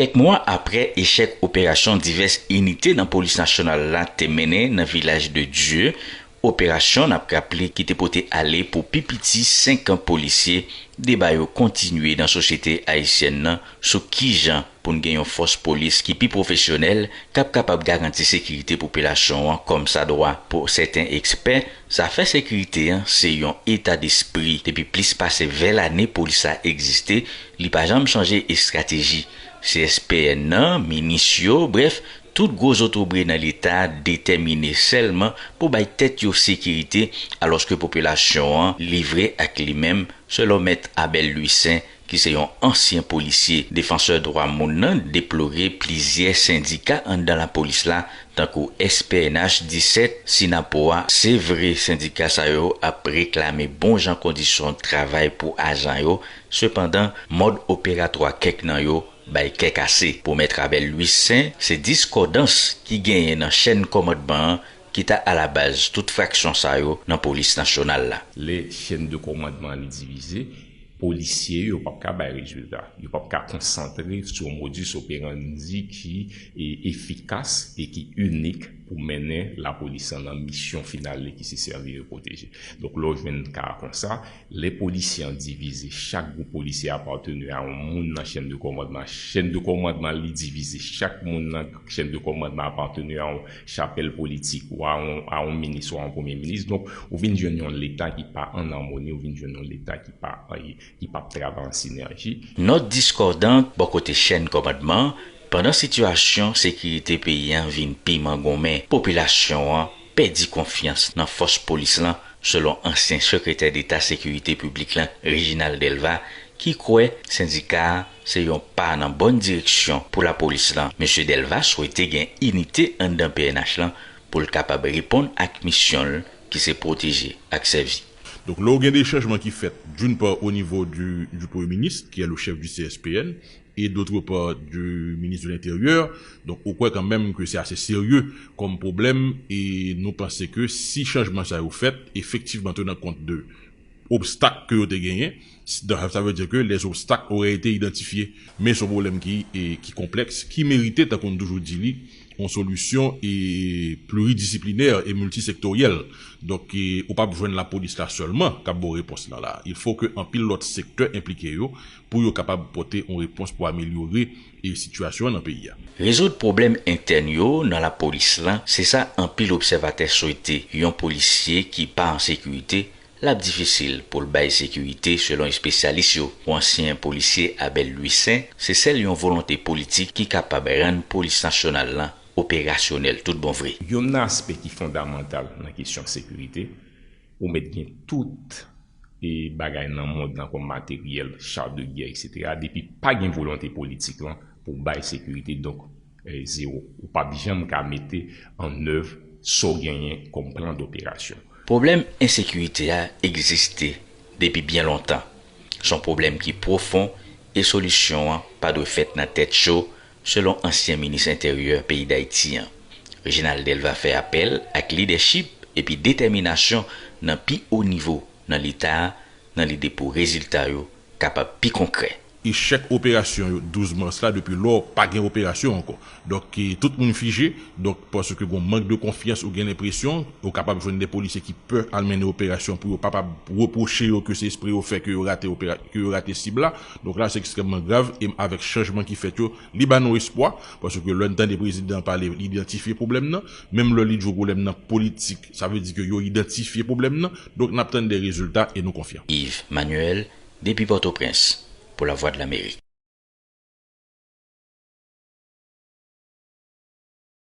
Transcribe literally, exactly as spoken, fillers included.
Kèk mwa aprè echèk operasyon divès inite nan polis nasyonal la te mennen nan Vilaj de Dye, operasyon n ap raple ki te pote ale pou pi piti senk polisye, deba yo kontinye nan sosyete ayisyèn nan sou kijan pou n gen yon fòs polis ki pi pwofesyonèl, k ap kapab garanti sekirite popilasyon an kòmsadwa. Pou sèten ekspè, zafè sekirite an se yon etadespri. Depi plis pase ven lane polis la egziste, li pa janm chanje estrateji. C S P N nan, minis yo, brèf, tout gwo zotobre nan Leta a detèmine sèlman pou bay tèt yo sekirite, alòske popilasyon an livre ak li menm, selon Mèt Abel Louissaint, ki se yon ansyen polisye. Defansè dwa moun nan deplore plizyè sendika anndan lapolis la, tankou S P N H disèt, Synapoha. Se vre, sendika sa yo ap reklame bon jan kondisyon travay pou ajan yo, sepandan, mòd operatwa kèk nan yo bay kè kase. Pou Mèt Abel Louissaint, se diskòdans ki genyen nan chèn kòmandman an ki ta alabaz tout fraksyon sa yo nan polis nasyonal la. Lè chèn de kòmandman an li divize, polisye yo p ap ka bay rezilta. Yo p ap ka konsantre sou yon modus operandi ki e, efikas e ki inik pou mennen lapolis lan nan misyon final li ki se sèvi e pwoteje. Donk, lè w jwenn ka konsa, lè polisye an divize, chak gwoup polisye apateni a yon moun nan chèn de kòmandman. Chèn de kòmandman li divize, chak moun nan chèn de kòmandman apateni a yon chapèl politik, ou a yon, a yon minis, ou a yon premye minis. Donk, ou vin jwenn yon Leta ki pa an amoni, ou vin jwenn yon Leta ki pa, ki p ap travay an sinèji. Nòt diskòdan bò kote chèn kòmandman, pandan sitiyasyon sekirite peyi a vin pi mangonmen, popilasyon an pèdi konfyans nan fòs polis lan, selon ansyen sekretè deta sekirite piblik lan, Reginald Delva, ki kwè sendika a se yon pa nan bòn direksyon pou lapolis lan. Mesye Delva swete gen inite anndan P N H lan pou l kapab reponn ak misyon l ki se pwoteje ak sèvi. Donk, lè w gen de chanjman ki fèt, d'une part, au niveau du, du Premier ministre, qui est le chef du C S P N, et d'autre part, du ministre de l'Intérieur, donk, ou kwè kanmenm ke se ase serye kòm pwoblèm, e nou panse ke si chanjman sa yo fèt, efektivman, tenan kont de obstak ke yo te genyen, s-, sa vle di ke les obstacles auraient été identifiés. Men se yon pwoblèm ki, e, ki konplèks, ki merite, tankou n toujou di li, yon solisyon, e, pliridisiplinè e miltisektoryèl. Donk, e, ou p ap jwenn lapolis la sèlman k ap ba w repons lan la. Il faut ke anpil lòt sektè enplike yo pou yo kapab pote yon repons pou amelyore, e, sitiyasyon an nan peyi a. Rezoud pwoblèm entèn yo nan lapolis lan, se sa anpil obsèvatè swete. Yon polisye ki pa an sekirite, l ap difisil pou l bay sekirite, selon espesyalis yo. Pou ansyen polisye Abel Louissaint, se sèl yon volonte politik ki kapab rann polis nasyonal lan operasyonèl tout bon vre. Youn nan aspè ki fondamantal nan kesyon sekirite, ou mèt gen tout, e, bagay nan mond lan kòm materyèl, char de guerre, et cetera. Depi pa gen volonte politik lan pou bay sekirite, donk, e, zewo. Ou p ap janm ka mete an èv sa w genyen kòm plan doperasyon. Pwoblèm ensekirite a egziste depi byen lontan. Se yon pwoblèm ki pwofon e solisyon an pa dwe fèt nan tèt cho, selon ansyen minis enteryè peyi Dayiti an. Reginald Delva fè apèl ak lidèchip epi detèminasyon nan pi wo nivo nan Leta a, nan lide pou rezilta yo kapab pi konkrè. Echèk operasyon yo douz mas la, depi lò, pa gen operasyon ankò. Donk, e, tout moun fije, donk, paske gen yon mank de konfyans, ou gen lenpresyon, ou kapab jwenn de polisye ki pè al mennen operasyon pou yo pa, pa repwoche yo ke se espre yo fè ke yo rate opera-, ke yo rate sib la. Donk la, se ekstrèmman grav, e avèk chanjman ki fèt yo, li ba nou espwa, paske lè n tande prezidan an pale, li idantifye pwoblèm nan, menm lè li di w pwoblèm nan politik, sa vle di ke yo idantifye pwoblèm nan, donk n ap tann de rezilta e nou konfyan. Yves Manuel, depi Pòtoprens, pou Lavwadlamerik.